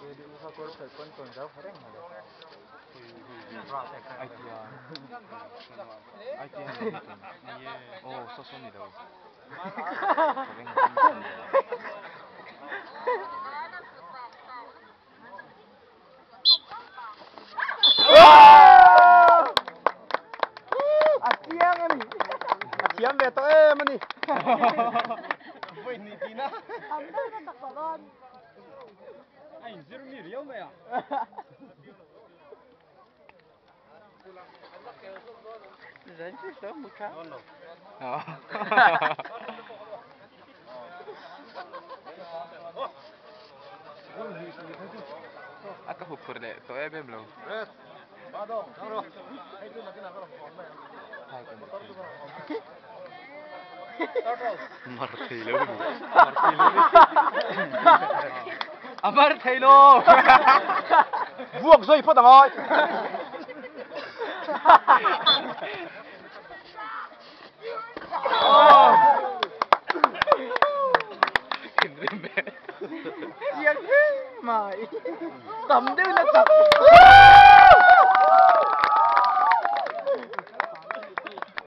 A chiang a ni. A thiam ve tawh em a ni. Vawi hnih tihna. A inzir mi riau mai a. A ka huphurh leh tawh em em lo. Mar thei lo ni. Mar thei lo ni. A mar thei lo. Vuak zui phawt angai. Thinrim e. Chiang hle mai. Tam deuhin a chak.